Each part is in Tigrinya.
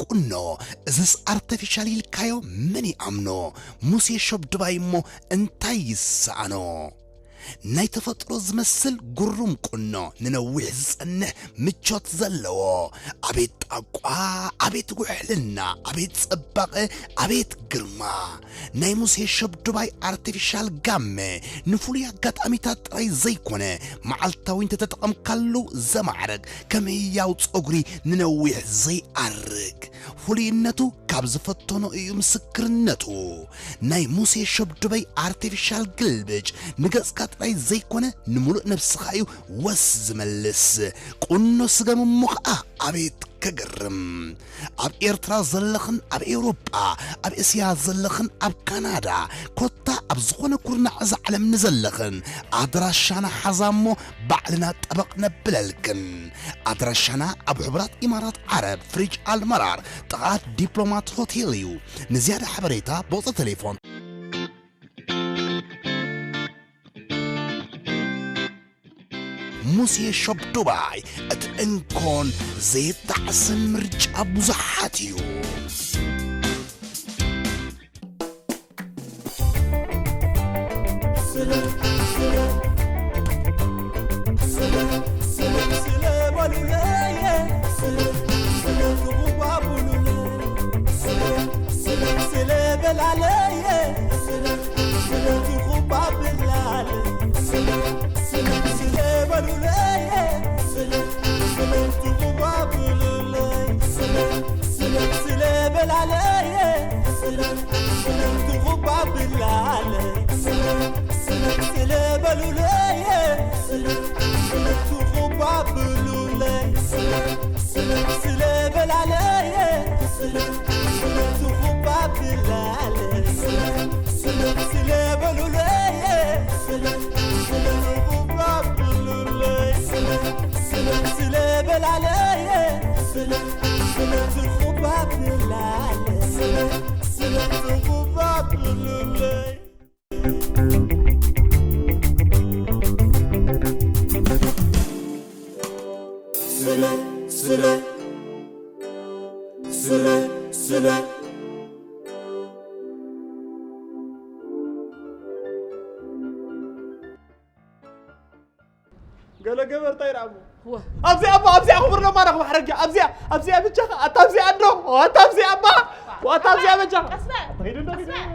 ቁኖ፣ እዝስ ኣርተፊሻል ኢልካዮ መን ይኣምኖ? ሙሴ ሸብድባይ እሞ እንታይ ይሰኣኖ? ናይ ተፈጥሮ ዝመስል ግሩም ቁኖ፣ ንነዊሕ ዝጸንሕ ምቾት ዘለዎ። ኣቤት ጣቋ፣ ኣቤት ውሕልና፣ ኣቤት ጽባቐ፣ ኣቤት ግርማ። ናይ ሙሴ ሸብድባይ ኣርቲፊሻል ጋመ ንፍሉይ ኣጋጣሚታት ጥራይ ዘይኮነ፣ መዓልታዊ እንተተጠቐምካሉ ዘማዕርግ፣ ከም ህያው ጸጉሪ ንነዊሕ ዘይኣርግ። ፍሉይነቱ ካብ ዝፈተኖ እዩ ምስክርነቱ። ናይ ሙሴ ሸብድበይ ኣርቲፊሻል ግልብጭ ንገጽካ ጥራይ ዘይኮነ፣ ንምሉእ ነብስኻ እዩ ወስ ዝመልስ። ቁኖ ስገም እሞ ኸኣ ኣቤት ከገርም! ኣብ ኤርትራ ዘለኽን ኣብ ኤውሮጳ፣ ኣብ እስያ ዘለኽን ኣብ ካናዳ፣ ኮታ ኣብ ዝኾነ ኩርናዕ እዛ ዓለም ንዘለኽን፣ ኣድራሻና ሓዛ እሞ ባዕልና ጠበቕ ነብለልክን። ኣድራሻና ኣብ ሕቡራት ኢማራት ዓረብ፣ ፍሪጅ ኣልመራር፣ ጥቓ ዲፕሎማት ሆቴል እዩ። ንዝያዳ ሓበሬታ ብቑጽሪ ቴሌፎን። ሙሴ ሾፕ ዱባይ፣ እቲ እንኮን ዘይጣዕስን ምርጫ ብዙሓት እዩ። ገለ ገበርታ ይረኣሞ። እወ። ኣብዚኣ እሞ፣ ኣብዚኣ ክቡር ሎማ ረኽባ ሓረጊ። ኣብዚኣ፣ ኣብዚኣ በጃኻ፣ ኣታ ኣብዚኣ እንዶ፣ ኣታ ኣብዚኣ እባ፣ ኣታ ኣብዚኣ በጃኻ። ቀስ በል። ሄዱ እንዶ ቀስ በል።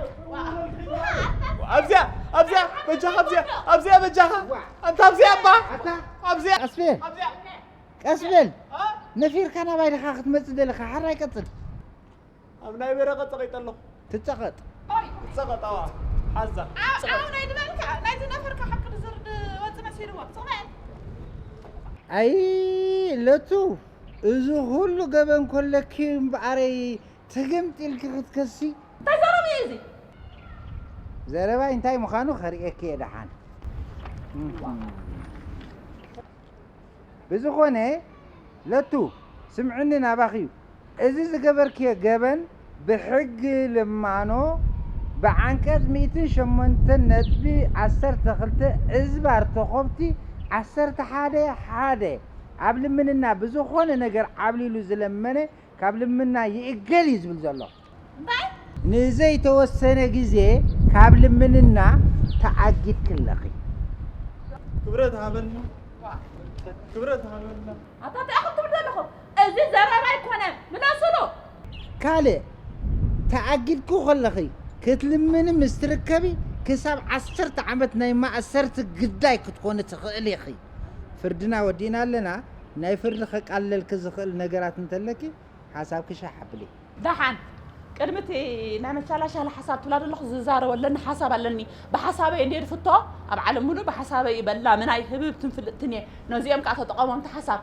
ኣብዚኣ፣ ኣብዚኣ በጃኻ፣ ኣብዚኣ፣ ኣብዚኣ በጃኻ። ኣታ ኣብዚኣ እባ። ኣታ። ኣብዚኣ። ቀስ በል። ኣብዚኣ። ቀስ በል። እ? ነፊርካ ናባይ ዲኻ ክትመጽእ ደለኻ? ሓራይ ቀጽል። ኣብ ናይ በረቐ ጸቒጠ ኣለኹ። ትጸቐጥ። ኦይ። ትጸቐጥ፣ ኣዋ። ሓዛ። ኣው፣ ትጸቐጥ። ኣው፣ ናይ ድበልካ፣ ናይ ዝነፈርካ ሓቂ ድዝር ድወጽእ መሲልዎ። ጽቕበል። ኣይ፣ ለቱ፣ እዚ ኩሉ ገበን ኮለኪ እምበኣረይ ትግምጥ ኢልኪ ክትከሲ? እንታይ ዘረባ እዩ እዚ? ዘረባይ እንታይ ምዃኑ ከርእየኪ እየ ደሓን። ብዝኾነ፣ ለቱ፣ ስምዕኒ ናባኺ እዩ። እዚ ዝገበርክዮ ገበን ብሕጊ ልማኖ ብዓንቀጽ ሚእትን ሸሞንተን ነጥቢ ዓሰርተ ክልተ እዝባር ተኾብቲ ዓሰርተ ሓደ ሓደ ኣብ ልምንና ብዝኾነ ነገር ዓብሊሉ ዝለመነ ካብ ልምና ይእገድ እዩ ዝብል ዘሎ። እንታይ? ንዘይተወሰነ ግዜ ካብ ልምንና ተኣጊድኪ ኣለኺ። ክብረት ሃበልና። ክብረት ሃበልና። ኣታ እንታይ ኢኹም ትብሉ ዘለኹም? እዚ ዘረባ ኣይኮነን። ምለሱሉ። ካልእ፣ ተኣጊድኩ ከለኺ ክትልምኒ ምስ ትርከቢ ክሳብ ዓሰርተ ዓመት ናይ ማእሰርቲ ግዳይ ክትኮኒ ትኽእሊ ኢኺ። ፍርድና ወዲእና ኣለና። ናይ ፍርዲ ከቃልለልኪ ዝኽእል ነገራት እንተለኪ ሓሳብኪ ሻሕ ኣብሊ። ደሓን፣ ቅድሚ እቲ ናይ መሻላሻሊ ሓሳብ ትብላ ዘለኹ ዝዛረበለኒ ሓሳብ ኣለኒ። ብሓሳበይ እንድየ ድፍቶ፣ ኣብ ዓለም ሙሉእ ብሓሳበይ እዩ በላምናይ ህብብትን ፍልጥትን እየ። ነዚኦም ከዓ ተጠቐሞም እቲ ሓሳብ።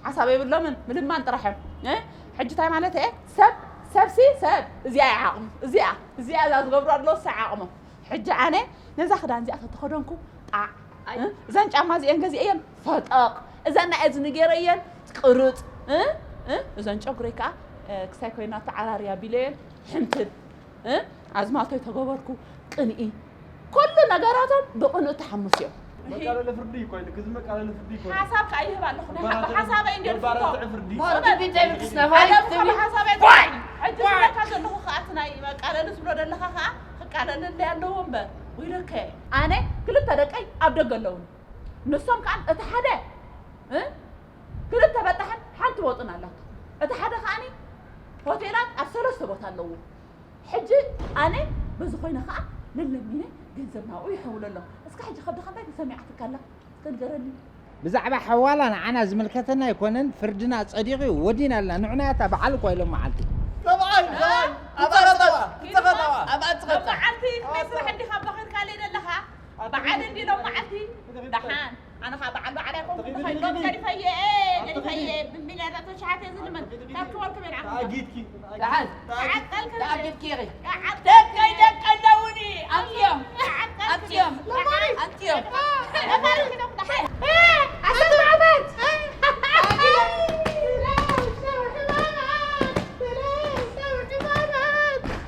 ሓሳብ የብሎምን፣ ምልማን ጥራሕ እዮም። እ? ሕጂ እንታይ ማለት እየ? ሰብ፣ ሰብሲ ሰብ፣ እዚኣ እያ ዓቕሙ። እዚኣ፣ እዚኣ እዛ ዝገብሩ ኣለዉ፣ እሳ ዓቕሞም። ሕጂ ኣነ ነዛ ክዳን እዚኣ ተተኸደንኩ ጣዕ፣ ኣይ። እ? እዘን ጫማ እዚአን ገዚአየን ፈጠቕ፣ እዘን ናይ እዝኒ ገይረየን ቅርጥ፣ እ? እ? እዘን ጨጉረይ ከዓ፣ እ፣ ክሳይ ኮይና ተዓራርያ ቢለየን ሕንትል፣ እ? ኣዝማልቶይ ተገበርኩ ቅንኢ። ኩሉ ነገራቶም ብቕንኢ ተሓምስ እዮም። መቃለሊ ፍርዲ እኮ ኢልክ፣ እዚ መቃለሊ ፍርዲ እኮ እዩ። ሓሳብ ከዓ ይህብ ኣለኹ። ናይ ገባር ሓ-፣ ብሓሳበይ እንድየ ገባር ዝፍቶ። ፍርዲ። ሞት ግቢ ዘይብልክስ ነፋሪት ኣደብካ ትብሊ። ብሓሳበይ ቧዕ! ዘለኹ ከኣ እቲ ናይ መቃለሊ ትብሎ ዘለኻ ከኣ ክቃለለለይ ኣለዎ እምበር፣ ወይለከ። ኣነ ክልተ ደቀይ ኣብ ደገ ኣለዉኒ። ንሶም ከኣ እቲ ሓደ፣ እ? ክልተ በጣሕን ሓንቲ ወጥን ኣላቶ። እቲ ሓደ ከኣኒ ሆቴላት ኣብ ሰለስተ ቦታ ኣለዎ። ሕጂ ኣነ በዚ ኮይነ ከኣ ለለሚነ ገንዘብ ናብኡ ይሕውል ኣሎ። እስካ ሕጂ ከብድኻ እንታይ ተሰሚዓትካ ኣላ? እስከ ንገረኒ። ብዛዕባ ሓዋላ ንዓና ዝምልከተና ኣይኮነን፣ ፍርድና ጸዲቑ እዩ፣ ወዲና ኣለና። ንዑ ናይ ኣታ በዓል እኳ ኢሎም መዓልቲ። ሰብኣይ፣ ሰብኣይ፣ ኣብ ኣጸዋ፣ ኣብ ኣጸዋ። ኣብ ኣጸዋ። መዓልቲ ክመይ ስራሕ እንዲኻ ኣባ ኸይድካ ለይ ዘለኻ? በዓል እንዲ ሎም መዓልቲ። ደሓን። ኣነ ኸዓ በዓል በዓል ኣይኮንኩ፣ ተኸይዶም ገዲፈየ፣ ገዲፈየ፣ ብሚልዮናት ተሸሓተ ዝልምን። ካብ ክበልኩም የድዓኹም። ተኣጊድኪ። ደሓን። ተዓቀልክ። ተኣጊድኪ ኢኺ። ተዓቀልክ። ደቀይ፣ ደቀይ ኣለውኒ። ኣምፅኦም። ተዓቀልክ። ኣምፅኦም። ደሓን። ኣምፅኦም። ነፋሪት ዶ ደሓን። እ፣ ዓሰርተ ዓመት።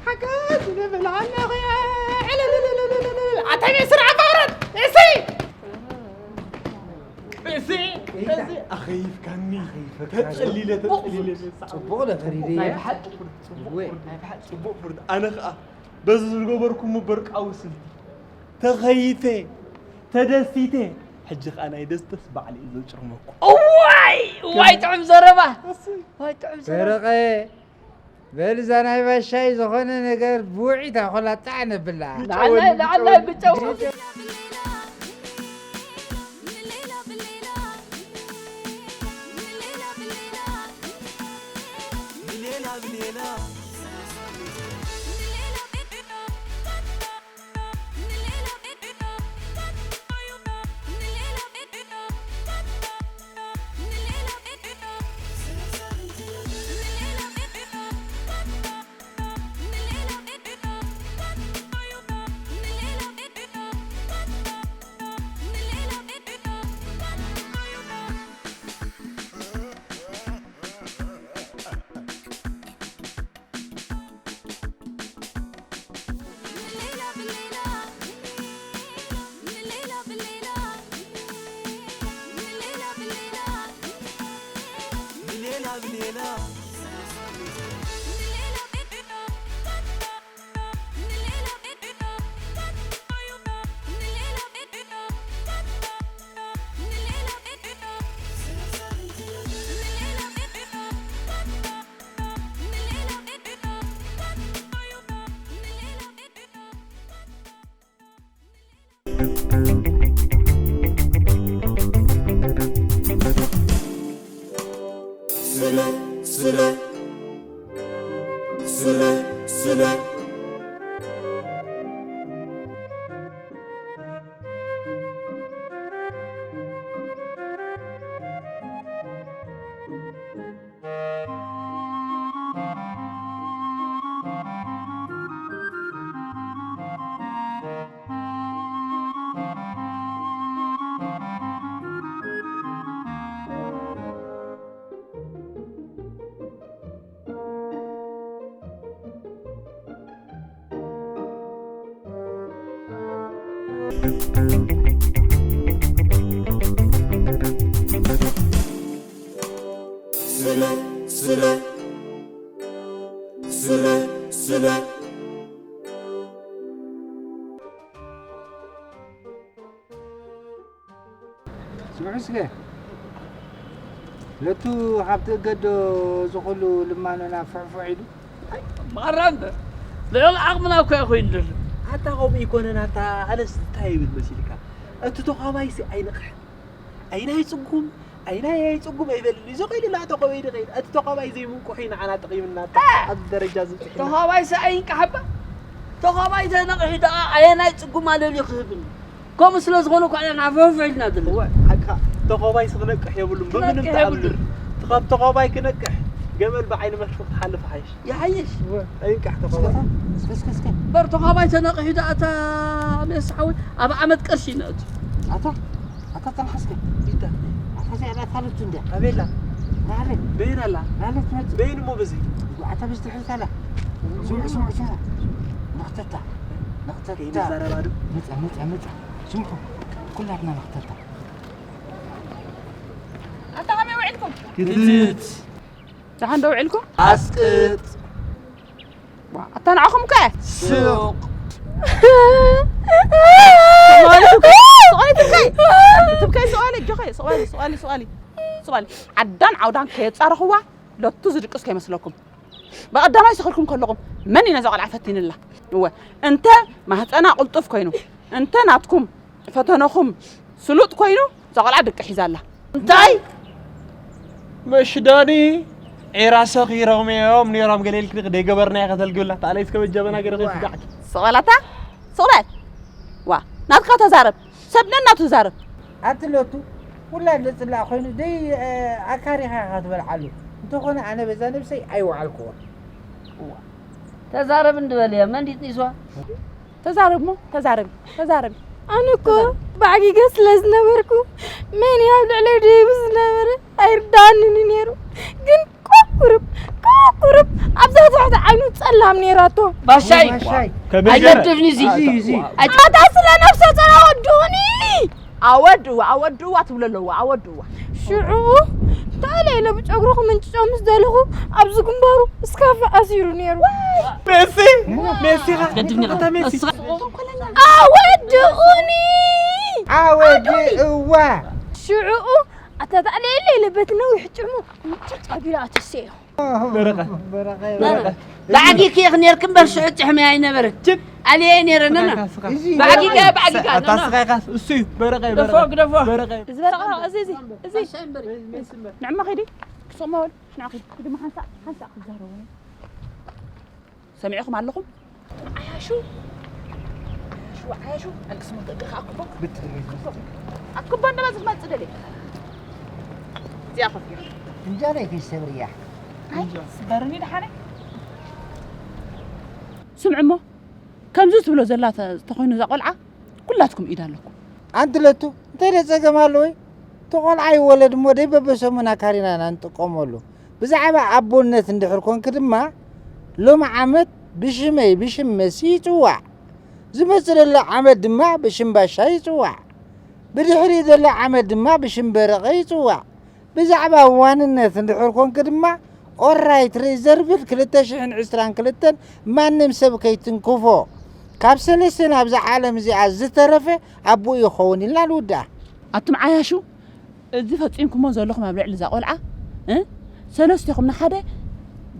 ሓገዝ ንብል ኣለኹ። ዕልልልልልልል። ኣታይ ቤት ስራሕ ኣባውረድ። እሲ። እዚ፣ እዚ ኣኸይፍካኒ። ኣኸይፍካኒ። ተጸሊለ፣ ተጸሊለ። ጽቡቕ፣ ጽቡቕ ዶ ፈሪደ? ናይ ብሓቂ ጽቡቕ፣ እወ። ናይ ብሓቂ ጽቡቕ ፍርዲ። ኣነ ኸኣ በዚ ዝገበርኩም ምበር ቃውስልቲ ተኸይፈ፣ ተደሲተ። ሕጂ ኸኣ ናይ ደስተስ ባዕሊ እዩ ዘጭርመኩም። እዋይ፣ እዋይ፣ ጥዑም ዘረባ። እሰይ። እዋይ፣ ጥዑም ዘረባ። በረቐ፣ በል እዛ ናይ ባሻይ ዝኾነ ነገር ብውዒት ኣይኮላጣዕ ነብላ። ንዓናይ፣ ንዓናይ ብጨው። ስለ፣ ስለ፣ ስለ፣ ስለ። ስለ፣ ስለ፣ ስለ፣ ስለ። ስምዑ እስከ፣ ለቱ ካብ ትእገዶ እዚ ኩሉ ልማኖና ፍሕፍሕ ኢሉ? ኣይ፣ ማራ እምበር፣ ልዕሊ ዓቕምና እኮ እዩ ኮይኑ ዘሎ። ኣታ ከምኡ ይኮነን፣ ኣታ ኣነስ እንታይ ይብል መሲልካ? እቲ ተዃባይሲ ኣይነቕሕን። ኣይናይ ጽጉም፣ ኣይናይ ኣይጽጉም ኣይበልን። እዚ ኸይዱ ናቶ ከበይድ ኸይድ። እቲ ተዃባይ ዘይምንቅሑ እዩ ንዓና ጠቒምና። እ! ኣብዚ ደረጃ እዚ በጺሕና። ተዃባይሲ ኣይንቃሕ እባ። ተዃባይ ተነቒሑ ደኣ ኣየናይ ጽጉም ኣለልዩ ክህብ እዩ። ከምኡ ስለ ዝኾነ እኮ ኢና ናፈፍሕ ኢልና ዘለና። እወ፣ ሓቅኻ። ተዃባይሲ ክነቅሕ የብሉን። ክነቅሕ ብምንም ተኣምር። የብሉን። እቲ ካብ ተዃባይ ክነቅሕ፣ ገመል ብዓይኒ መሽፍቕ ትሓልፍ ሓይሽ። ይሓይሽ። እወ። ኣይንቃሕ ተዃባይ። እስከ፣ እስከ፣ እስከ፣ እስከ። በር ተዃባይ ተነቒሑ ደኣ እታ ሜስ ሓወይ ኣብ ዓመት ቅርሺ ነእቱ። ኣታ፣ ኣታ ጽናሕ እስከ። ቢታ። ኣታ እዚኣ እያ ካልኦት እንድያ። ኣበላ። ናለ። በይን ኣላ። ናለ ትመጽእ። በይን እሞ በዚ። ኣታ በዚ ትሕልፍ ኣላ። ስምዑ፣ ስምዑ፣ ስምዑ። ነኽተታ። ነኽተታ። ከይንዛረባ ዶ? ምጻ፣ ምጻ፣ ምጻ። ስምዑ። ኩላትና ነኽተታ። ኣታ ከመይ ውዒልኩም? ክትት። ደሓን ዶ ውዒልኩም? ኣስቅጥ። ኣታ ንዓኹም ከ? ሱቕ። ስቕ በሊ ትብከይ። ትብከይ ስቕ በሊ፣ እጆኸይ፣ ስቕ በሊ፣ ስቕ በሊ፣ ስቕ በሊ። ስቕ በሊ። ዓዳን ዓውዳን ከየጻረኽዋ፣ ለቱ ዝድቅስ ከይመስለኩም። ብቐዳማይ ሰኺርኩም ከለኹም፣ መን እዩ ነዛ ቆልዓ ፈቲንላ? እወ፣ እንተ ማህፀና ቅልጡፍ ኮይኑ፣ እንተ ናትኩም ፈተነኹም ስሉጥ ኮይኑ፣ እዛ ቆልዓ ድቂ ሒዛ ኣላ። እንታይ? መሽዳኒ ዒራ ሰኺሮም እዮም ነይሮም፣ ገለ ኢልክኒ ደይገበርና ከተልግብላ። ታለይ እስከ በጀበና ገረ ስጋዕኪ። ስቕ በላታ፣ ስቕ በል። ዋ፣ ናትካ ተዛረብ። ሰብ ነናቱ ተዛረብ። ኣቲ ሎቱ፣ ኩላ ለጽላእ ኮይኑ ደይ፣ እ፣ ኣካሪኻ ኢኻ ትበልዓሉ። እንተኾነ ኣነ በዛ ነብሰይ ኣይወዓልኩዎን። እዋ። ተዛረብ እንድበል እያ፣ መን ዲጥኒሷ? ተዛረብ እሞ፣ ተዛረቢ፣ ተዛረቢ። ኣነ እኮ ተዛረቢ። ባዕጊገ ስለ ዝነበርኩ፣ መን እዩ ኣብ ልዕለይ ደይቡ ዝነበረ ኣይርዳእንን እዩ ነይሩ። ግን ኮኩርብ፣ ኮኩርብ፣ ኣብዛ ትሕቲ ዓይኑ ጸላም ነይራቶ። ባሻይ፣ ባሻይ። ከመይ ገይረ? ኣይገድፍኒ እዚ። እዚ፣ እዚ። ኣታ ስለ ነብሰ ጸላ ወድኡኒ። ኣወድዋ፣ ኣወድዋ ትብሎ ኣለዋ፣ ኣወድዋ። ሽዑ ታለ ኢለ ብጨጉሩ ክምንጭጮ ምስ ደለኹ ኣብዚ ግንባሩ እስካፍ ኣሲሩ ነይሩ። ሜሲ፣ ሜሲ፣ ኣታ ሜሲ። ኣወድኡኒ። ኣወድእዋ። ሽዑ ኣታ ታለ ኢለ ኢለ በቲ ነዊሕ ጭሙ ምጭጭ ኣቢሉ ኣተሰዮ። በረቐ። በረቐ። በረቐ። ብዓጊኪ ኢኺ ነርኪ እምበር ሽዑ ጭሕሚ ኣይነበረን። ችብ። ኣልየ ነይረ፣ ነና። ስኻ፣ ስኻ። እዚ ብዓጊካ፣ ብዓጊካ፣ ኣታ ነና። ስኻ ኢኻስ፣ እሱ እዩ። በረቐ፣ ግደፎ፣ በረቐ። ግደፎ። በረቐ። እዚ በረቐ፣ እዚ፣ እዚ፣ እዚ። ንዕማ ኸይዲ፣ ክስቕ መበል፣ ንዓ ኸይዲ። ክድማ ሓንሳእ፣ ሓንሳእ ክዛረቡ። ሰሚዕኹም ኣለኹም? ዓያሹ፣ ዓያሹ፣ ዓያሹ፣ ኣልክስሞ ደቅኻ ኣኩቦ። ብትሪ። ኣኩቦ እንደበዚ ክመጽእ ደልየ። እዚኣ ኮፍ ገይረ። እንጃለይ ከይሰብርያ። ኣይ፣ ስበርኒ ደሓነ። ስምዒ እሞ፣ ከምዚ ትብሎ ዘላ ተ-፣ ተኾይኑ እዛ ቆልዓ፣ ኩላትኩም ኢድ ኣለኩም። ኣንቲ ለቱ፣ እንታይ ደኣ ጸገም ኣለዎ? እቲ ቆልዓ ይወለድ እሞ ደይ በበሰሙን ኣካሪና ኢና ንጥቀመሉ። ብዛዕባ ኣቦነት እንድሕር ኮንኪ ድማ፣ ሎሚ ዓመት ብሽመይ፣ ብሽም መሲ ይጽዋዕ። ዝመጽእ ዘሎ ዓመት ድማ ብሽም ባሻ ይጽዋዕ። ብድሕሪኡ ዘሎ ዓመት ድማ ብሽም በረቐ ይጽዋዕ። ብዛዕባ ዋንነት እንድሕር ኮንኪ ድማ፣ ኦራይት ሪዘርቭድ ክልተ ሽሕን ዕስራን ክልተን ማንም ሰብ ከይትንክፎ። ካብ ሰለስተ ናብዛ ዓለም እዚኣ ዝተረፈ ኣቦኡ ይኸውን ኢልና ንውድኣ። ኣቱም ዓያሹ፣ እዚ ፈጺምኩሞ ዘለኹም ኣብ ልዕሊ እዛ ቆልዓ፣ እ? ሰለስቴኹም ንሓደ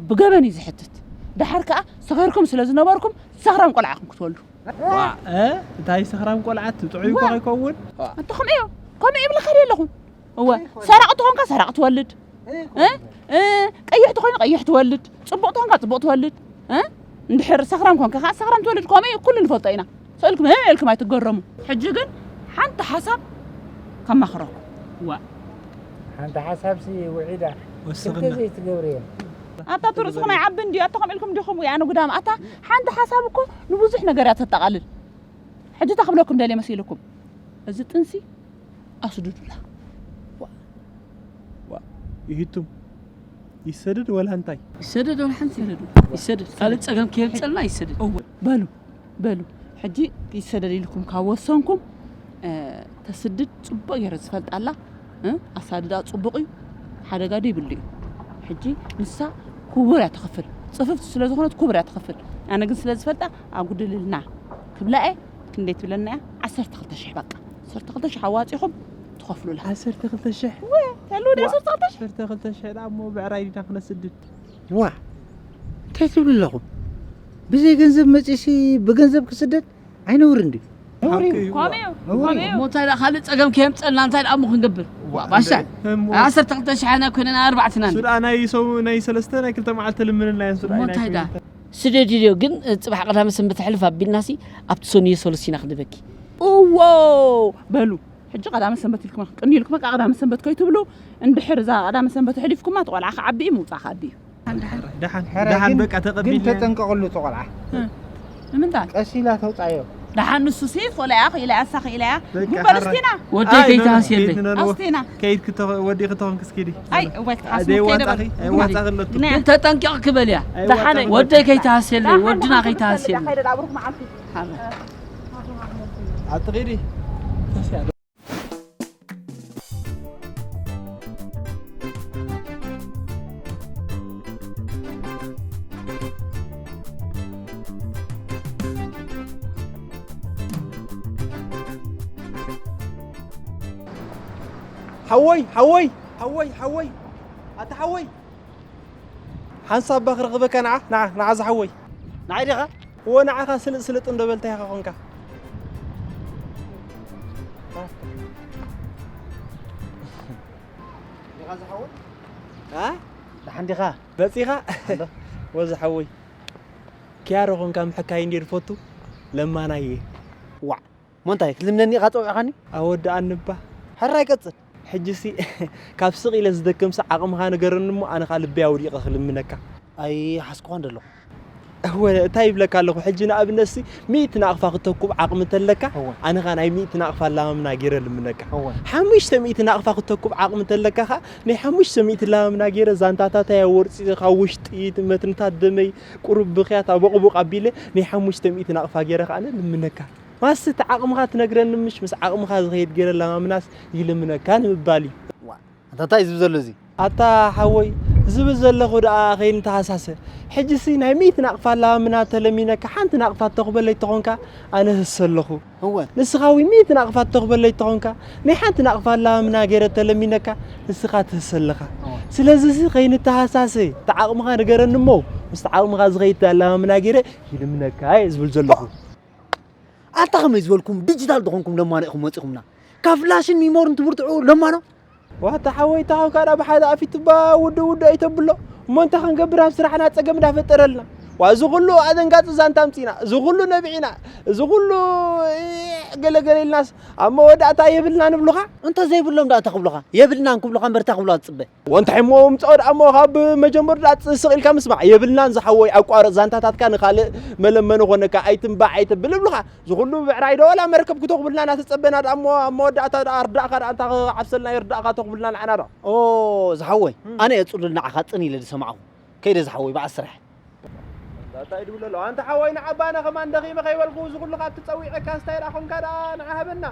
ብገበን እዩ ዝሕትት። ደሓር ከኣ ሰኺርኩም ስለ ዝነበርኩም ሰኽራም ቆልዓ ኢኹም ክትወልዱ። ዋ፣ እ? እንታይ ሰኽራም ቆልዓ ትጥዑይ እኮ ዋ። ከይከውን? ኣንታ ከምኡ እዩ። ከምኡ ይብለካ ድየ ኣለኹ? እወ፣ ኣይኮነን። ሰራቕ ተኾንካ ሰራቕ ትወልድ። ኣይኮነን። እ? እ፣ ቀይሕ ተኾይኑ ቀይሕ ትወልድ። ጽቡቕ ተኾንካ ጽቡቕ ትወልድ። እ? እንድሕር ሰኽራም ኮንካ ከኣ ሰኽራም ትወልድ። ከምኡ እዩ፣ ኩሉ ንፈልጦ ኢና። ስእልኩም፣ እ፣ ኢልኩም ኣይትገረሙ። ሕጂ ግን ሓንቲ ሓሳብ ከማኽረኩም። ዋ። ሓንቲ ሓሳብሲ ውዒዳ። ወስኽና። ክልተ ዘይትገብርየን። ኣታ ትርእስኹም ኣይዓብን ድዩ? ኣታ ከምኡ ኢልኩም ዲኹም? ኣነ ጉዳም። ኣታ ሓንቲ ሓሳብ እኮ ንብዙሕ ነገር እያ ተጠቓልል። ሕጂ እንታይ ክብለኩም ደልየ መሲልኩም? እዚ ጥንሲ ኣስድዱላ። ዋ። ዋ። ይሂቱም። ይሰደድ ወላ እንታይ? ይሰደድ ወላ ሓንቲ። ይሰደድ። ይሰደድ። ካልእ ጸገም ከየምጸልና ይሰደድ። እወ። በሉ፣ በሉ። ሕጂ ይሰደድ ኢልኩም ካብ ወሰንኩም፣ እ፣ ተስድድ ጽቡቕ ገይረ ዝፈልጣ ኣላ። እ፣ ኣሳድዳ ጽቡቕ እዩ። ሓደጋ ዶ ይብሉ እዩ። ሕጂ ንሳ ክቡር እያ ትኸፍል። ጽፍፍቲ ስለ ዝኾነት ክቡር እያ ትኸፍል። ኣነ ግን ስለ ዝፈልጣ ኣጉድልልና ክብላ እየ። ክንደይ ትብለና እያ? ዓሰርተ ክልተ ሽሕ በቃ። ዓሰርተ ክልተ ሽሕ ኣዋጺኹም ትኸፍሉላ። ዓሰርተ ክልተ ሽሕ? ወ፣ ተሉ ዲ ዋ፣ ዓሰርተ ክልተ ሽሕ? ዓሰርተ ክልተ ሽሕ ደኣ እሞ ብዕራይ ዲና ክነስድድ? ዋ፣ እንታይ ትብሉ ኣለኹም? ብዘይ ገንዘብ መጺሲ ብገንዘብ ክስደድ ኣይነውርን ድዩ? ነውሪ እዩ። ሓቂ እዩ። ኮሜዮ፣ ነውሪ እዩ። ኮሜዮ። እሞ እንታይ ደኣ ካልእ ጸገም ከየምጸልና እንታይ ደኣ እሞ ክንገብር? ዋ፣ ባሻ፣ እንደ-፣ እሞ ዓሰርተ ክልተ ሽሕ ኣና ኮይነና ኣርባዕተና ንድዩ? ሱዳ ናይ ሰው-፣ ናይ ሰለስተ ናይ ክልተ መዓልቲ ልምንና እየን ሱዳ እሞ ናይ እንታይ ደኣ? ኮይነን። ስደድዮ ግን፣ እ፣ ጽባሕ ቀዳመ ሰንበት ኣሕልፍ ኣቢልናሲ ኣብቲ ሰኑዮ ሰሉስ ኢና ክንበኪ። እዎ፣ በሉ። ሕጂ ቀዳመ ሰንበት ኢልኩም ቅኒ ኢልኩም በቃ ቀዳመ ሰንበት ከይትብሉ፣ እንድሕር እዛ ቀዳመ ሰንበት ኣሕሊፍኩማ፣ እቲ ቆልዓ ክዓቢ እዩ፣ ምውጻእ ክዓቢ እዩ። ደሓን፣ ሕረ ደሓን፣ ግን፣ በቃ ግን ተቐቢልና። ተጠንቀቕሉ፣ እቲ ቆልዓ። እ፣ ንምንታይ? ቀስ ኢላ ተውጻዮ። ደሓን ንሱ ሲ፣ ክእላ እያ፣ ክኢላ እያ፣ እሳ ክኢላ እያ። በቃ፣ እምበር ሕረ። እስቲና። ወደይ ኣይ፣ ኖ፣ ኖ፣ ከይትሃስየለይ። ከይድ፣ ኖ፣ ኖ፣ ኣስቲና። ከይድ ክተ-፣ ወዲ ክተኾንክስ ኪዲ። ኣይ፣ እወ፣ ኣይ፣ ክትሓስቡ ደይ ከይደ ዋንጻኺ፣ በል። ኣይ፣ ዋንጻኺ ኣለቱ። ና። ግን ተጠንቀቕ ክበል እያ። ኣይ፣ ደሓን ዋንጻኺ እየ። ወደይ ከይትሃስየለይ፣ ደሓን ወድና ወንድምና ከይትሃስየለይ። ከይደ፣ ኣብርኩም ዓምቲ። ሓረ። ሓወይ ሓወይ ሓወይ ሓወይ ኣታ ሓወይ ሓንሳብ እባ ክረኽበካ ንዓ ንዓ ንዓ ዝሓወይ ንዓይ ዲኻ? እወ ንዓኻ ስልጥ ስልጥ እንዶ በልታ ኢኻ ኾንካ። ዲኻ ዝሓወይ? ኣ? ደሓን ዲኻ? መጺኻ? ኣሎ። ወዚ ሓወይ። ኪያሮ ኾንካ ምሕካይ እንድየ ዝፈቱ ለማናይ እየ። ዋዕ! እሞ እንታይ፣ ክልምነኒ ኢኻ ጸዊዕኻኒ? ኣወድኣኒ እባ። ሕራይ ቀጽል። ሕጂሲ፣ ካብ ስቕ ኢለ ዝደክምሲ ዓቕምኻ ንገረኒ እሞ፣ ኣነ ኸኣ ልበይ ኣውዲቐ ክልምነካ። ኣይሓዝኩኻን ዘለኹ። እወ፣ እንታይ ይብለካ ኣለኹ፣ ሕጂ ንኣብነትሲ፣ ሚእቲ ናቕፋ ክተኩብ ዓቕሚ እንተለካ፣ እወ። ኣነ ኸኣ ናይ ሚእቲ ናቕፋ ኣላማምና ገይረ ልምነካ። እወ። ሓሙሽተ ሚእቲ ናቕፋ ክተኩብ ዓቕሚ እንተለካ ኸኣ፣ ናይ ሓሙሽተ ሚእቲ ኣላማምና ገይረ ዛንታታተይ ኣወርጺጸ፣ ካብ ውሽጢ መትንታት ደመይ ቁሩብ ብኽያት ኣቦቕቡቕ ኣቢለ፣ ናይ ሓሙሽተ ሚእቲ ናቕፋ ገይረ ኸኣ ልምነካ። ማስ እቲ ዓቕምኻ ትነግረኒ ምሽ፣ ምስ ዓቕምኻ ዝኸይድ ገይረ ለማምናስ ይልምነካ ንምባል እዩ። ዋ፣ ኣታ እንታይ እዩ ዝብል ዘሎ እዚ? ኣታ ሓወይ፣ ዝብል ዘለኹ ደኣ ከይንተሃሳሰ። ሕጂሲ ናይ ሚእቲ ናቕፋ ለማምና ተለሚነካ ሓንቲ ናቕፋ ተኹበለይ ተኾንካ ኣነ ህሰ ኣለኹ። እወ። ንስኻ እውን ሚእቲ ናቕፋ ተኹበለይ ተኾንካ ናይ ሓንቲ ናቕፋ ለማምና ገይረ ተለሚነካ ንስኻ ትህሰ ኣለኻ። እወ። ስለዚሲ ከይንተሃሳሰ፣ እቲ ዓቕምኻ ንገረኒ እሞ፣ ምስቲ ዓቕምኻ ዝኸይድ ለማምና ገይረ ይልምነካ እየ ዝብል ዘለኹ። ኣታ ከመይ ዝበልኩም ዲጂታል ዝኾንኩም ለማኖ ኢኹም መጺኹምና? ካብ ፍላሽን ሚሞርን ትብርትዑ ለማኖ? ዋታ ሓወይ፣ እታ ኾንካ ደኣ ብሓደ ኣፍ ይትባ ውድእ ውድእ ኣይተብሎ። እሞ እንታይ ክንገብር ኣብ ስራሕና ጸገም እንዳፈጠረልና? ዋ፣ እዚ ኹሉ ኣደንጋጺ ዛንታ ኣምጺእና፣ እዚ ኹሉ ነቢዕና፣ እዚ ኹሉ ገለ ገለ ኢልናስ ኣብ መወዳእታ የብልና ንብሉኻ? እንተ ዘይብሎም ደኣ እንታይ ክብሉኻ? የብልናን ክብሉኻ እምበር እንታይ ክብሉኻ ትጽበ? ወንታይ እሞ ምጻኦ ደኣ እሞ ካብ መጀመሩ ደኣ ስቕ ኢልካ ምስማዕ የብልናን ዝሓወይ፣ ኣቋርጽ ዛንታታትካ ንኻልእ መለመኒ ኮነካ፣ ኣይትንባዕ ኣይተብል እብሉኻ። እዚ ኩሉ ብዕራይ ዶ ዋላ መርከብ ክተኹብልና እናተጸበና ደኣ እሞ ኣብ መወዳእታ ደኣ ርዳእካ ደኣ እንታ ክዓብሰልና ይርዳእካ ተኹብልና ንዓና ደኣ። ኦ ዝሓወይ፣ እም። ኣነ እየ ጽሉል ንዓኻ ጽን ኢለ ዝሰማዕኹ። ከይደ ዝሓወይ በዓል ስራሕ። እንታይ ድብል ኣሎ? ኣንታ ሓወይ ንዓባ ኣነ ከማን ደኺመ ከይበልኩ እዚ ኩሉ ካብ ትጸዊዐካ ስታይ ደኣ ኾንካ ደኣ ንዓ ሃበና።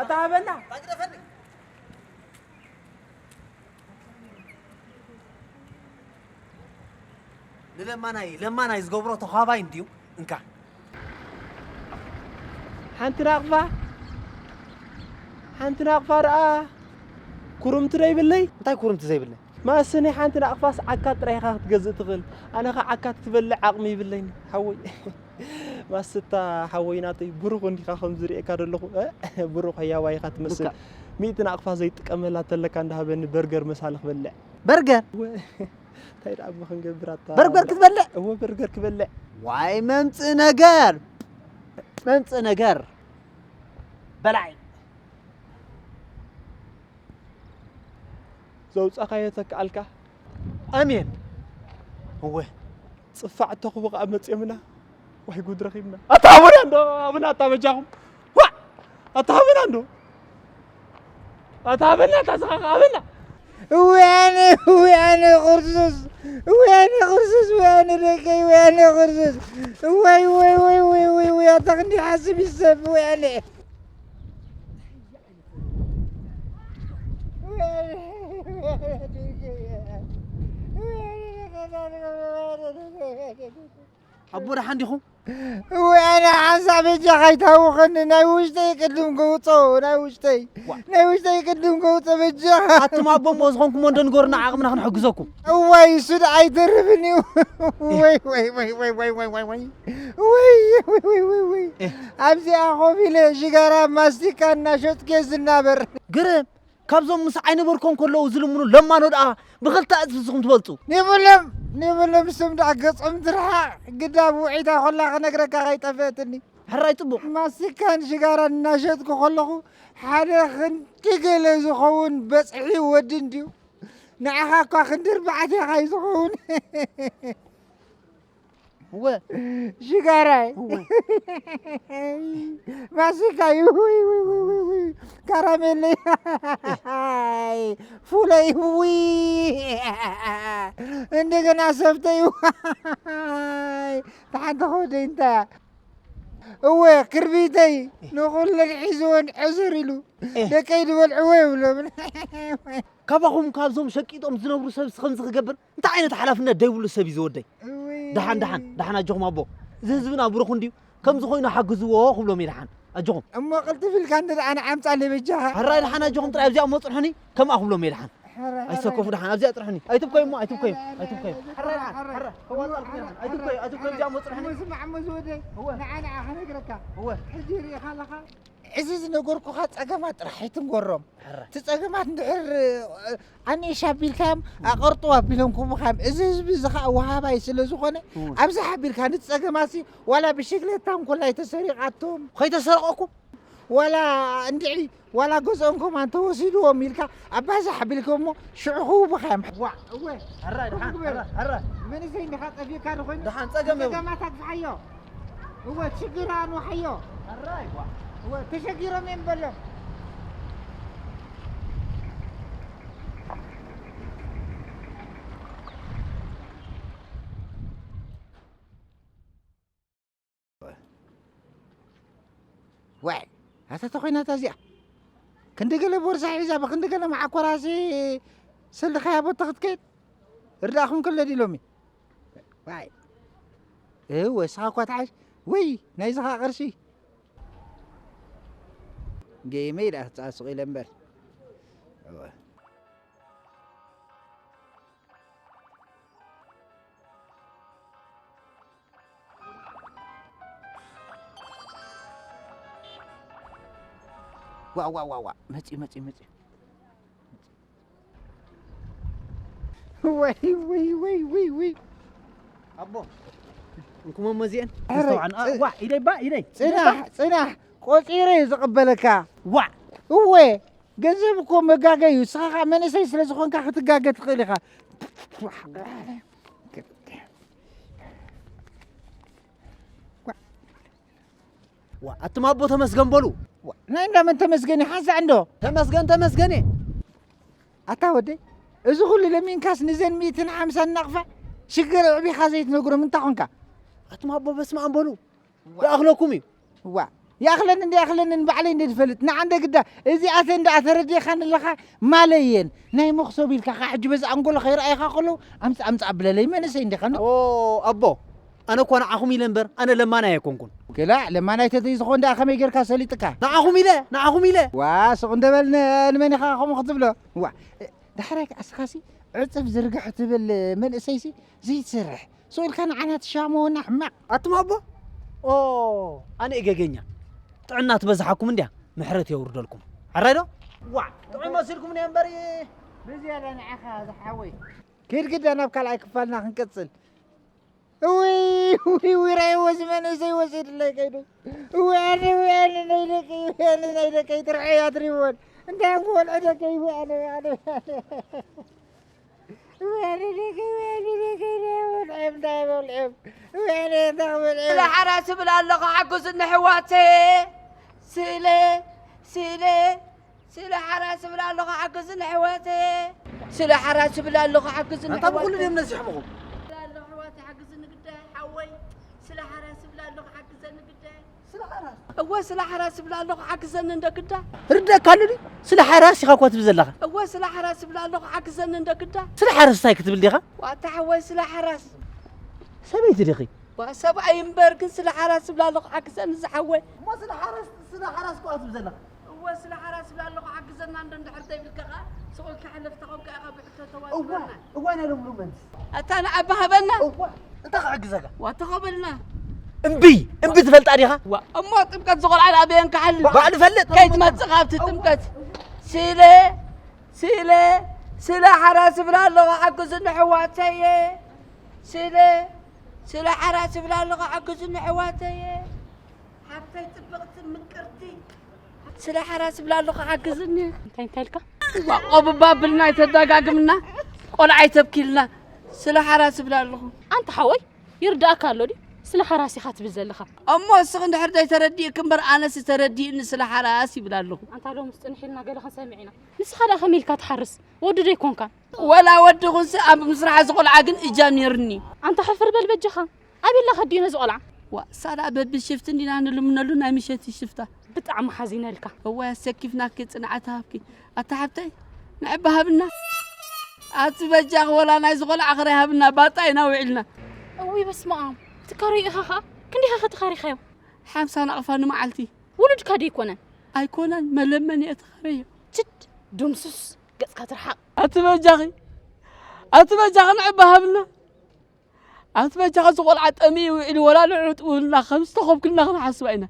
ኣታ ሃበና። ንለማናይ ለማናይ ዝገብሮ ተዃባይ እንድዩ። እንካ ሓንቲ ናቕፋ ሓንቲ ናቕፋ ደኣ ኩርምቲ ዶ ይብለይ? እንታይ ኩርምቲ ዘይብለይ? ማስኒ ሓንቲ ናቕፋስ ዓካት ጥራይ ኢኻ ክትገዝእ ትኽእል። ኣነ ኸ ዓካት ክበልዕ ዓቕሚ ይብለይን ሓወይ። ማስታ ሓወይ ናተይ ብሩኽ እንዲኻ ከም ዝርእየካ ዘለኹ፣ እ? ብሩኽ ህያዋይ ኢኻ ትመስል። ልካ። ሚእቲ ናቕፋ ዘይጥቀመላ ተለካ እንዳሃበኒ በርገር መሳሊ ክበልዕ። በርገር? ወ-፣ እንታይ ደኣ እሞ ክንገብር ኣታ? በርገር ክትበልዕ? እወ በርገር ክበልዕ። ዋይ መምጽእ ነገር። መምጽእ ነገር። በላይ። ዘውጻኻዮ ተክኣልካ። ኣሜን። እወ። ጽፋዕ ተኹቡ ከኣ መጽዮምና። ዋይ ጉድ ረኺብና። ኣታ ሃበና እንዶ፣ ሃበና ኣታ በጃኹም። ዋ! ኣታ ሃበና እንዶ። ኣታ ሃበና፣ ኣታ ስኻ ሃበና። እወ ኣነ፣ እወ ኣነ ቁርሱስ፣ እወ ኣነ ቁርሱስ፣ እወ ኣነ ደቀይ፣ እወ ኣነ ቁርሱስ። እወይ፣ እወይ፣ እወይ፣ እወይ፣ እወይ፣ እወይ፣ ኣታ ክንደይ ሓስብ ይሰብ፣ እወ ኣነ። ኣቦ ደሓን ዲኹም? እወ ኣነ ሓንሳእ በጃኻ ኣይትሃውኸኒ፣ ናይ ውሽጠይ ቅድም ከውፅኦ፣ ናይ ውሽጠይ፣ ዋ። ናይ ውሽጠይ ቅድም ከውፅኦ በጃኻ። ኣቱም ኣቦ እሞ ዝኾንኩሞ እንዶ ንገሩና፣ ዓቕምና ክንሕግዘኩም። እዋይ እሱ ደኣ ኣይተርፍን እዩ። ወይ፣ ወይ፣ ወይ። ወይ፣ ወይ፣ ወይ፣ ወይ፣ ወይ። ወይ፣ ወይ፣ ወይ፣ ወይ፣ ወይ። ኤህ። ኣብዚኣ ኮፍ ኢለ ሽጋራ ማስቲካ እናሸጥኩ እየ ዝናበር። ግርም። ካብዞም ምስ ኣይነበርኮም ከለዉ ዝልምኑ ለማኖ ደኣ ብኽልተ እጽፊ ንስኹም ትበልጹ። ኔብሎም፣ ኔብሎም፣ እሶም ደኣ ገጾም ትርሓቕ። ግዳ ብውዒታ ኮላ ክነግረካ ከይጠፍአትኒ። ሕራይ ጽቡቕ። ማስቲካን ሽጋራን እናሸጥኩ ከለኹ ሓደ ክንዲ ገለ ዝኸውን በጽሒ ወዲ እንድዩ። ንዓኻ እኳ ክንዲ ኣርባዕተ ኢኻ እዩ ዝኸውን። እወ። ሽጋራይ። እወ። ማስቲካይ። ውይ፣ ውይ፣ ውይ፣ ውይ፣ ውይ። ካራሜለይ። ፉለይ። ውይ። እንደገና ሰፍተይ። ደሓን ተኸወደይ እንታይ እያ? እወ፣ ክርቢተይ። ንኹለን ሒዝወን ዕዝር ኢሉ። ደቀይ ዝበልዕዎ የብሎምን። ካባኹም ካብዞም ሸቂጦም ዝነብሩ ሰብስ ከምዚ ክገብር እንታይ ዓይነት ሓላፍነት ደይብሉ ሰብ እዩ ዝወደይ? እውይ። ደሓን፣ ደሓን፣ ደሓን ኣጆኹም ኣቦ። እዚ ህዝብና ብሩኽ እንድዩ፣ ከምዚ ኮይኑ ሓግዝዎ ክብሎም እየ ደሓን። ኣጆኹም። እሞ ቅልጥፍ ኢልካ እንደ ኣነ ዓምጻለይ በጃኻ። ሕራይ ደሓን ኣጆኹም ጥራይ ኣብዚኣ እሞ ጽንሑኒ። ከምኣ ክብሎም እየ ደሓን። ሕራይ፣ ኣይሰከፉ ሕራይ። ደሓን ኣብዚኣ ጽንሑኒ። ኣይትብከዩ እሞ ኣይትብከዩ። ሕራይ፣ ኣይትብከዩ። ሕራይ ደሓን። ሕራይ። ከዋጻልኩም እየ ደሓን። ኣይትብከዩ፣ ኣይትብከዩ ኣብዚኣ እሞ ጽንሑኒ። እሞ ስማዕ እሞ ዝወደይ። እወ። ንዓ ንዓ ክነግረካ። እወ። ሕጂ ርኢኻ ኣለኻ። እዚ ዝነገርኩኻ ጸገማት ጥራሕ ኣይትንገሮም። ሕራይ። እቲ ጸገማት እንድሕር ኣንኢሽ ኣቢልካዮም ኣቐርጥው ኣቢሎም ክህቡኻዮም። እዚ ህዝቢ እዚ ኸኣ ወሃባይ ስለ ዝኾነ እወ። ኣብዚ ሓቢርካ ነቲ ጸገማሲ ዋላ ብሽክሌታ እንኮላይ ተሰሪቓቶም። ከይተሰርቐኩም? ዋላ እንድዒ ዋላ ገዝኦም ከማን ተወሲድዎም ኢልካ ኣባዛሕ ኣቢልካ እሞ ሽዑ ክህቡኻዮም። ዋዕ እወ። ሕራይ ደሓን። ሕራይ፣ ሕራይ። መንእሰይ እንዲኻ ጠፊእካ ዶ ኮይኑ? ደሓን ጸገም የብሉ። ጸገማት ኣግፍሓዮ። እወ፣ ችግር ኣንውሓዮ። ሕራይ፣ ዋዕ። እወ፣ ተሸጊሮም እዮም በሎም። ዋይ፣ ኣታ ተኾይናታ እዚኣ። ክንዲ ገለ ቦርሳ ሒዛ፣ ብክንዲ ገለ መዓኮራሲ ሰልኻያ ቦታ ክትከይድ። እርዳእኹም ከለ ዲሎሚ። ዋይ። እወ፣ እስኻ እኳ ትዓሽ። ወይ፣ ናይዚ ኸኣ ቅርሺ። ጌመይ ደኣ ክትጻስቕ ኢለ እምበር። እወ። ዋ፣ ዋ፣ ዋ፣ ዋ። መጺኡ፣ መጺኡ፣ መጺኡ። ወይ፣ ወይ፣ ወይ፣ ወይ፣ ወይ። ኣቦ፣ እንኩሞ መዚአን። ኣረ፣ ተስተውዓል። አ፣ ጽ-፣ ዋ፣ ኢደይ ባ፣ ኢደይ። ጽናሕ፣ ኢደይ ባ። ጽናሕ። ቆጺረ እዩ ዝቕበለካ። ዋ። እወ፣ ገንዘብ እኮ መጋገ እዩ። ንስኻ ኸኣ መንእሰይ ስለ ዝኾንካ ክትጋገ ትኽእል ኢኻ። ዋ፣ ኣቱም ኣቦ ተመስገን በሉ። ዋ፣ ናይ እንዳ መን ተመስገን እዩ? ሓንሳእ እንዶ። ተመስገን፣ ተመስገን እየ። ኣታ ወደይ፣ እዚ ኹሉ ለሚንካስ ንዘን ሚእትን ሓምሳን ናቕፋ ሽግር ኣዕቢኻ ዘይትነግሮም እንታይ ኾንካ? ኣቱም ኣቦ በስመ ኣብ በሉ። ዋ። ይኣኽለኩም እዩ። ዋ፣ ይኣኽለኒ እንደ ይኣኽለኒ ንባዕለይ እንደ ዝፈልጥ። ንዓ እንደ ግዳ፣ እዚኣተን ደኣ ተረዲእኻኒ ኣለኻ ማለየን። ናይ መኽሰብ ኢልካ ኸዓ ሕጂ በዚ ኣንጎሎ ከይረኣይኻ ከለዉ፣ ኣምጽእ፣ ኣምጽእ ኣብለለይ። መንእሰይ እንዲኻ እንዶ። ኦ፣ ኣቦ፣ ኣነ እኳ ንዓኹም ኢለ እምበር፣ ኣነ ለማናይ ኣይኮንኩን። ገላ፣ ለማናይ ተዘይ ዝኾን ደኣ ከመይ ጌርካ ሰሊጥካ? ንዓኹም ኢለ፣ ንዓኹም ኢለ። ዋ፣ ስቕ እንደ በል ን-፣ ንመን ኢኻ ከምኡ ክትብሎ? ዋ፣ ዳሕራይ ከኣ እስኻሲ ዕጽፍ ዝርግሕ ትብል መንእሰይሲ ዘይትሰርሕ። ስቕ ኢልካ ንዓና ትሻመወና ሕማቕ። ኣቱም ኣቦ? ኦ፣ ኣነ እየ ገገኛ። ጥዕና ትበዝሓኩም እንድያ፣ ምሕረት የውርደልኩም። ሕራይ ዶ? ዋዕ፣ ጥዑይ መሲልኩም እየ እምበር። ብዝያዳ ንዓኻ ዝሓወይ። ኪድ ግዳ ናብ ካልኣይ ክፋልና ክንቅጽል። እውይ፣ እውይ፣ እውይ፣ ራእይዎ እዚ መንእሰይ ወሲድለይ ከይዱ። እውይ፣ ኣነ፣ እውይ፣ ኣነ ናይ ደቀይ፣ እውይ፣ ኣነ ናይ ደቀይ ትርዐይ ኣትሪቦን። እንታይ ክበልዖ ደቀይ፣ እውይ፣ ኣነ፣ ኣነ፣ ኣነ። እውይ፣ ኣነ ደቀይ፣ እውይ፣ ኣነ ደቀይ፣ እንታይ በልዕም፣ እንታይ በልዕም። እውይ፣ ኣነ እንታይ ክበልዕም። ስለ ሓራስ እብል ኣለኹ፣ ሓግዙኒ ኣሕዋተይ። ስለ፣ ስለ፣ ስለ ሓራስ እብል ኣለኹ፣ ሓግዙኒ ኣሕዋተይ። ስለ ሓራስ እብል ኣለኹ፣ ሓግዙኒ ኣታ ብኹሉ ኣሕዋተይ። ድዮም ነዚሖምኹም? እብል ኣለኹ፣ ኣሕዋተይ፣ ሓግዙኒ ግዳይ፣ ሓወይ። ስለ ሓራስ እብል ኣለኹ፣ ሓግዘኒ ግዳይ። ስለ ሓራስ? እወ፣ ስለ ሓራስ እብል ኣለኹ፣ ሓግዘኒ እንደ ግዳ። ርደእካ ኣሎ ድዩ? ስለ ሓራስ ኢኻ እኳ ትብል ዘለኻ። እወ፣ ስለ ሓራስ እብል ኣለኹ፣ ሓግዘኒ እንደ ግዳ። ስለ ሓራስ እንታይ ክትብል ዲኻ? ዋታ ሓወይ፣ ስለ ሓራስ። ሰበይቲ ዲኺ? ዋ፣ ሰብኣይ እምበር፣ ግን ስለ ሓራስ እብል ኣለኹ፣ ሓግዘኒ ዝሓወይ። እሞ ስለ ሓራስ፣ ስለ ሓራስ እኳ ትብል ዘለኻ። እወ፣ ስለ ሓራስ እብል ኣለኹ፣ ሓግዘና እንዶ እንድሕር ተይብልካ ኸዓ፣ ስቕ ኢልካ ሕለፍ ተኾንካ ኢኻ ብሕቶ እዋ፣ ተዋጽበና። እዋ፣ ናይ ሎሚ ሎሚ መንስ። ኣታ ንዓባ ሃበና። እዋ፣ እንታይ ክሕግዘካ? ዋ፣ ተቐበልና። እምቢ፣ እምቢ ትፈልጣ ዲኻ? ዋ፣ እሞ ጥምቀት ዝቖልዓ ኣበየን ክሓልፍ? ባዕሉ ፈልጥ። ከይትመጽእ ካብቲ ጥምቀት። ስለ፣ ስለ፣ ስለ ሓራስ እብል ኣለኹ፣ ሓግዙኒ ኣሕዋተየ። ስለ፣ ስለ ሓራስ እብል ኣለኹ፣ ሓግዙኒ ኣሕዋተየ። ሓብተይ ጽብቕቲ ምቅርቲ፣ ስለ ሓራስ እብል ኣለኹ፣ ሓግዝኒ። እንታይ፣ እንታይ ኢልካ? ዋ፣ ቆብባ ብልና ኣይተደጋግምና፣ ቆልዓ ኣይተብኪልና፣ ስለ ሓራስ እብል ኣለኹ። ኣንታ ሓወይ፣ ይርዳእካ ኣሎ ድዩ? ስለ ሓራስ ኢኻ ትብል ዘለኻ። እሞ እስኺ እንድሕር ዘይተረዲእኪ እምበር፣ ኣነስ ተረዲእኒ፣ ስለ ሓራስ ይብል ኣለኹ። ኣንታ ሎምስ ጽንሕ ኢልና ገለ ክንሰምዕ ኢና። ንስኻ ደኣ ከመይ ኢልካ ትሓርስ? ወዲ ዶ ኣይኮንካን? ወላ ወዲ ኹንሲ ኣብ ምስራሕ እዚ ቆልዓ ግን እጃም ነይርኒ። ኣንታ ሕፍር በል በጃኻ። ኣበይ ኣላ ከዲኡ ነዚ ቆልዓ? ዋ፣ ሳላ በቢ ሽፍቲ እንዲና ንልምነሉ ናይ ምሸት ሽፍታ። ብጣዕሚ ሓዚነልካ። እዋይ ኣሰኪፍናኪ ጽንዓት ሃብኪ። ኣታ ሓብተይ፣ ንዕባ ሃብና። ኣቲ በጃኺ ወላ ናይዚ ቆልዓ ክራይ ሃብና፣ ባጣ ኢና ውዒልና። እውይ በስመ ኣብ። ትካረዩ ኢኻ ኸኣ? ክንደይ ኢኻ ተኻሪኻዮ? ሓምሳ ናቕፋ ንመዓልቲ። ውሉድካ ዶ ኣይኮነን? ኣይኮነን፣ መለመኒ እየ ተኸረዮ። ችድ፣ ድምሱስ፣ ገጽካ ትርሓቕ። ኣቲ በጃኺ፣ ኣቲ በጃኺ ንዕባ ሃብና። ኣቲ በጃኺ እዚ ቆልዓ ጠሚ ውዒሉ ወላ ንዕኡ ጥውልና ከም ዝተኸብክልና ክንሓስባ ኢና።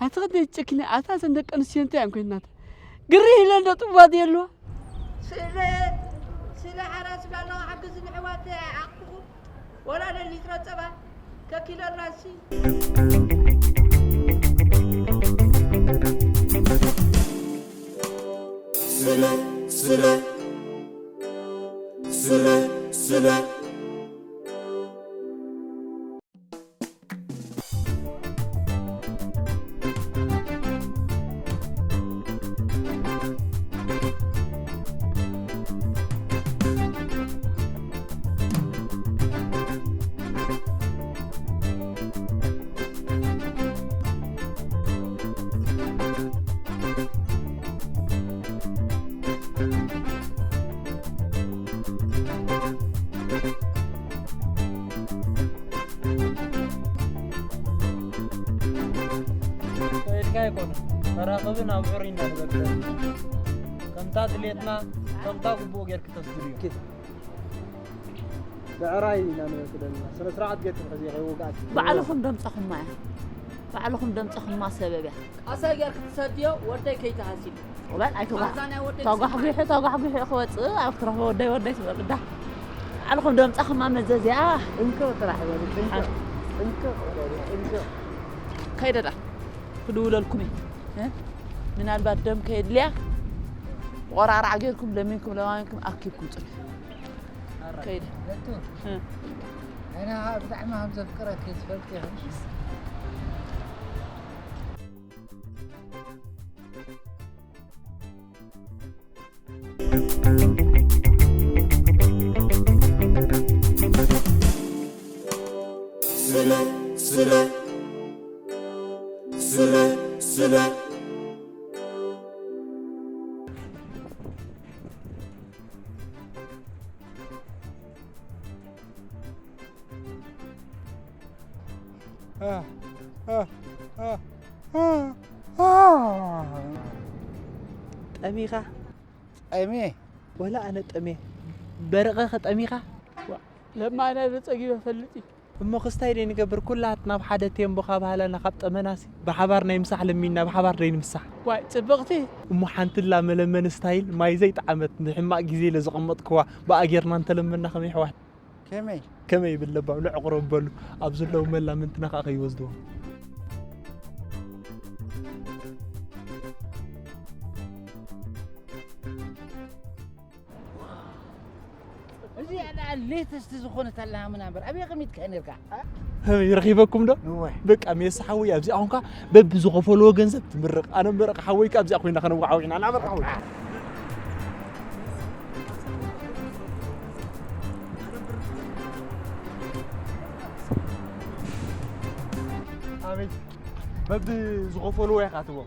ኣቲ ክንደይ ጭክኒ፣ ኣታ እዘን ደቂ ኣንስትዮ እንታይ እየን ኮይናታ? ግሪ ኢለን ዶ ጥቡባት የለዋ? ስለ፣ ስለ ሓራስ ዳለዋ ሓግዝ ንሕዋት ኣቕፍኹ። ወላ ሊትሮ ጸባ ከኪለናሲ። ስለ፣ ስለ፣ ስለ፣ ስለ። ከይድካ ኣይኮነን፣ መራኸብን ኣብዑር ኢና ንገብር። ከምታ ድሌትና፣ ከምታ ግቡእ ጌርክ ተስድርዮ። ብዕራይ ኢና ንወስደልና። ስነ ስርዓት ጌርኩም ሕዚ ከይወግኣት። ባዕልኹም ደምጻኹማ እያ። ባዕልኹም ደምጻኹማ ሰበብ እያ። ኣሳይ ጌርክ ትሰድዮ ወደይ ከይተሃሲቡ። ወላን ኣይተጓሕ-፣ ኣዛናይ ወደይ ተጓሕጒሑ፣ ተጓሕጒሑ ክወጽእ ኣብ ክትረኽቦ ወደይ፣ ወደይ ትበሉ ዳ። ባዕልኹም ደምጻኹማ መዘዝያ። እንኮ ጥራሕ በሉ፣ እንኮ። ሓ-፣ እንኮ በሉ፣ እንኮ። ከይደ ዳ። ክድውለልኩም እየ። እ? ምናልባት ደም ከየድልያ ቆራርዓ ጌርኩም ለሚንኩም ለማሚንኩም ኣኪብኩም ጽንሑ። ከይደ። በቱ። እ። ኣነ ብጣዕሚ ከም ዘፍቅረኪ ዝፈልጥ ኢኺ። ስለ፣ ስለ፣ ስለ፣ ስለ። ጠሚኻ? ጠምየ። ወላ ኣነ ጠምየ። በረቐ ኸ ጠሚኻ? ዋ፣ ለማ ኣነ ዶ ጸጊበ ፈልጥ እዩ። እሞ ክስታይ ደይ ንገብር? ኩላትና ኣብ ሓደ ቴምቦ ካብ ሃለና ካብ ጠመናሲ ብሓባር ናይ ምሳሕ ለሚና ብሓባር ደይ ንምሳሕ? ዋይ፣ ጽብቕቲ። እሞ ሓንትላ መለመኒ ስታይል ማይ ዘይጠዓመት ንሕማቕ ግዜ ኢለ ዘቐመጥክዋ ብኣ ጌርና እንተለመና ከመይ ኣሕዋት? ከመይ? ከመይ ይብል ለባም ንዕቑሮ በሉ። ኣብ ዘለዉ መላምንትና ከኣ ከይወስድዎ። እዚ ያላ ሌተስት ዝኾነት ኣለሃ ምናምን ኣበይ ኣቐሚጥካ ነርካ? ከመይ ረኺበኩም ዶ? እወ። በቃ ሜስ ሓወይ ኣብዚኣ ኾንካ በቢ ዝኸፈልዎ ገንዘብ ትምርቕ። ኣነ ምረቕ ሓወይ ከኣ ኣብዚኣ ኮይና ከነወዓውዕና። ናበርካ ሓወይ። ኣበይ በቢ ዝኸፈልዎ ኢኻ ትቦ።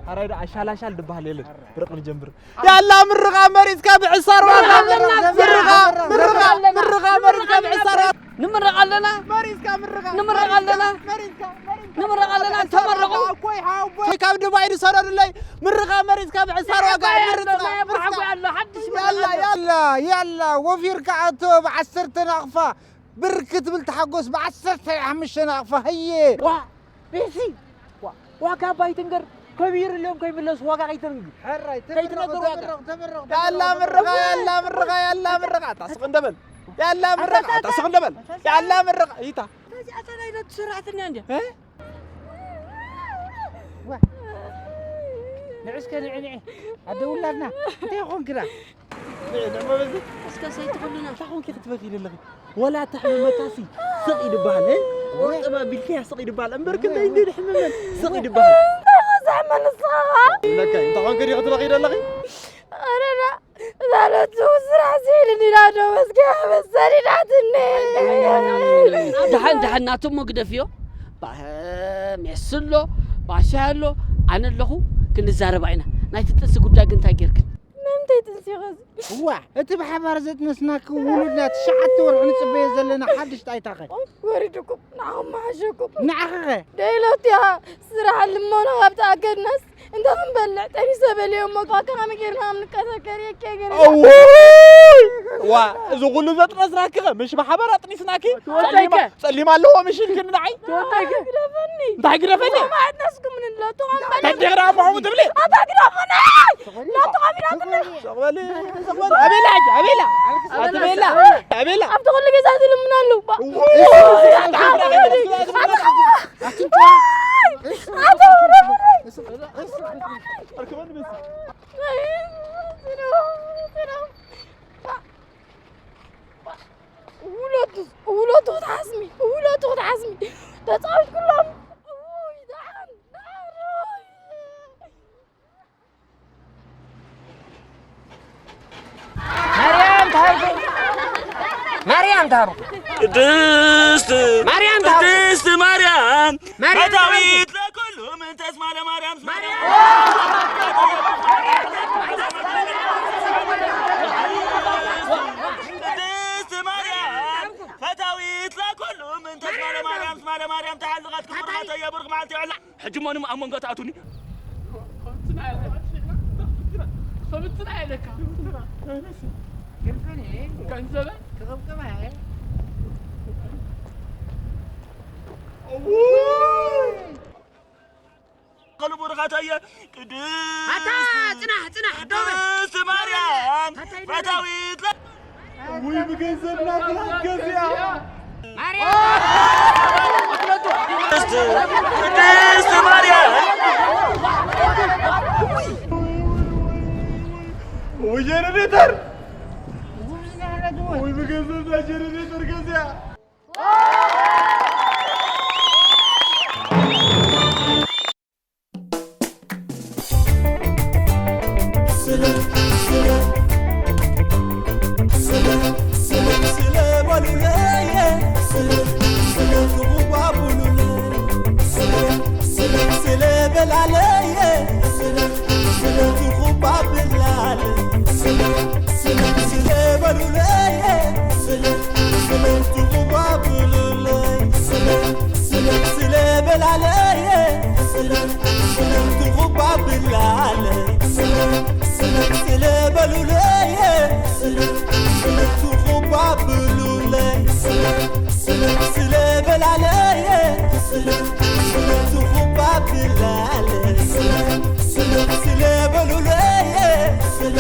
ሓራይ ደኣ ኣሻላሻል ድበሃል የለን። ብርቕ ንጀምር። ያላ ምርቓ መሪጽካ ብዕሳር ዋጋ። ምርቓ፣ ምርቓ፣ ምርቓ መሪጽካ ብዕሳር ዋጋ። ንምረቕ ኣለና። መሪጽካ ምርቓ። ንምረቕ ኣለና። መሪጽካ፣ መሪጽካ። ንምረቕ ኣለና። ተመረቑ። ኣኮይ፣ ሓወቦይ፣ ካብ ድባይ ዝሰደዱለይ ምርቓ መሪጽካ ብዕሳር ዋጋ። ምርጽካ፣ ምርጽካ። ያላ፣ ያላ፣ ያላ፣ ወፊርካ ኣቶ ብዓሰርተ ናቕፋ። ብርክ ትብል ተሓጎስ ብዓሰርተ ሓሙሽተ ናቕፋ። ሃየ። ዋ፣ ቤሲ፣ ዋ፣ ዋጋ ባይትንገር ከቢሩ ኢሎም ከይምለሱ ዋጋ ከይተንግር። ሕራይ፣ ከይትነግር ዋጋ። ተመረቕ፣ ተመረቕ፣ ያላ ተመረቕ። ምርቓ፣ ያላ ምርቓ፣ ያላ ምርቓ። ኣታ ስቕ እንደበል። ያላ ምርቓ፣ ኣታ ስቕ እንደበል። ያላ ምርቓ። ይታ። በዚኣ ሰናይ ዶ ትስራሕትና እንድያ? እ? ዋ። ንዑ እስከ ንዑ፣ ንዑ። ኣደ ውላድና፣ እንታይ ኾንክና? ንዑ፣ ንዑ፣ በዚ። እስከ ሰይቲ ኩልና። እንታይ ኾንኪ ክትበኺ ዘለኺ? ወላ ተሕምመካሲ ስቕ ይድበሃል፣ እ? ቁርጥብ ኣቢልካያ ስቕ ይድበሃል። እምበር ክንደይ እንደ ድሕምመን ስቕ ይድበሃል። እንታይ ኾን ዘሕመን ንስኻ ኸዓ? ኢለካ፣ እንታይ ኾንኪ ዲኺ ትበኺ ዘለኺ? ኣረዳ፣ እዛ ለቱ ስራሕ ስኢልኒ ኢላ ዶ መስገያ መሰሊላትኒ። ደሓን፣ ደሓን፣ ናቱ እሞ ግደፍዮ። ባ-፣ ሜስ ኣሎ፣ ባሻ ኣሎ፣ ኣነ ኣለኹ፣ ክንዛረባ ኢና። ናይቲ ጥንሲ ጉዳይ ግን እንታይ ጌርክን? መምተይ ጥንሲ እዋ፣ እቲ ብሓባር ዘጥነስናኪ ውሉድና ትሽዓተ ወርሒ ንጽበዮ ዘለና ሓድሽ ጣይታኸ? ወሪድኩም፣ ንዓኹም መሓሸኩም። ንዓኸኸ? ደይሎትያ፣ ስራሕ ልሞና ካብ ተኣገድናስ፣ እንታይ ክንበልዕ? ጠኒሰ በልዮ እሞ፣ ከመይ ጌርና ንቀሳቀር? የኪ ገይርና። እውይ! ዋ፣ እዚ ኩሉ ዘጥነስናኪኸ? ምሽ ብሓባር ኣጥኒስናኪ? ትወደይከ? ጸሊማ ኣለዎ ምሽ ኢልክኒ ንዓይ? ትወደይከ? ግደፈኒ። እንታይ ግደፈኒ? ሰማዕት ነስኩም ንለቱ ተዲግራ ኣባኹም ትብሊ? ኣታ ግደፈኒ! ላቱ ካሚራ ትብሊ? ሸቕበሊ፣ ሸቕበሊ። ኣቤላ፣ ኣቤላ። ኣቤላ። ኣቤላ። ኣብቲ ኩሉ ገዛ ዝልምና ኣለዉ። እዎ። ኣታ ግደፈኒ። ኣታ ግደፈኒ። ኣታ ግደፈኒ። ኣርክበኒ በሲ። ውለቱ፣ ውለቱ ክትሓስሚ፣ ውለቱ ክትሓስሚ። ተጻዊት ኩሎም። ውይ፣ ደሓን፣ ደሓን፣ ውይ። ማርያም ትሃርኩ። ማርያም ትሃርኩ። ቅድስት ማርያም ትሃርኩ። ቅድስት ማርያም ማርያም ፈታዊት ለኩሉ ምንተስ ማለ ማርያም ማርያም። ቅድስት ማርያም ፈታዊት ለኩሉ ምንተስ ማለ ማርያም ማለ ማርያም ተሓልቐት ክቡር ሃተየ ብሩክ መዓልቲ ይዕላ። ሕጂ እሞ ኣብ መንጎ ትኣቱኒ። ከምትና ኢለካ። ገንዘበ? ከሉ ቡሩኻት ኣየ ቅድስት ኣታ ጽናሕ፣ ጽናሕ፣ ደው በል። ቅድስት ማርያም ኣታ ይደለ። ፈታዊት ለ-፣ ውይ፣ ብገንዘብና ክላስ ገዚኣ። ማርያም። ቅድስት፣ ቅድስት ማርያም። ውይ፣ ጀነሬተር። ውይ፣ ብገንዘብና ጀነሬተር ገዚኣ። ስለ፣ ስለ፣ ስለ፣ ስለ፣ ስለ በሉለየ፣ ስለ፣ ስለ ትኹባቡሉለየ፣ ስለ፣ ስለ፣ ስለ በላለየ፣ ስለ፣ ስለ ትኹባብላለ፣ ስለ፣ ስለ፣ ስለ በሉለየ፣ ስለ፣ ስለ ትኹባብሉለየ፣ ስለ፣ ስለ፣ ስለ በላለየ፣ ስለ፣ ስለ ትኹባብላለ፣ ስለ፣ ስለ፣ ስለ በሉለየ፣ ስለ፣ ስለ ትኹባብሉለየ፣ ስለ፣ ስለ፣ ስለ በላለየ፣ ስለ፣ ስለ ትኹባብላለ፣ ስለ፣ ስለ፣ ስለ በሉለየ፣ ስለ፣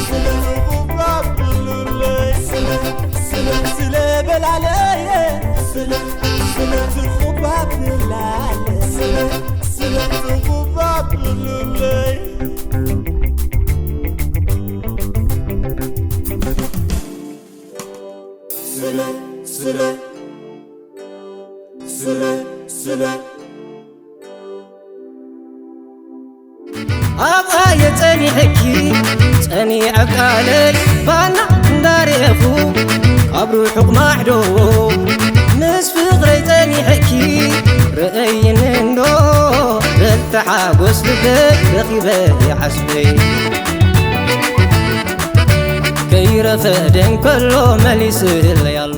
ስለ ትኹባብሉለየ፣ ስለ፣ ስለ፣ ስለ በላለየ፣ ስለ፣ ስለ ትኹባብላለ፣ ስለ፣ ስለ ትኹባብሉለይ። ስለ፣ ስለ፣ ስለ፣ ስለ። ኣብኣ የጸኒሐኪ ጸኒዐ ቃለይ ባና እንዳርኤኹ ካብ ርሑቕ ማዕዶ ምስ ፍቕረይ ጸኒሐኪ ርእይኒ እንዶ በልቲ ሓጎስ ልበይ ረኺበ ይዓስበይ ከይረፈደ እንከሎ መሊስለይ ኣሎ።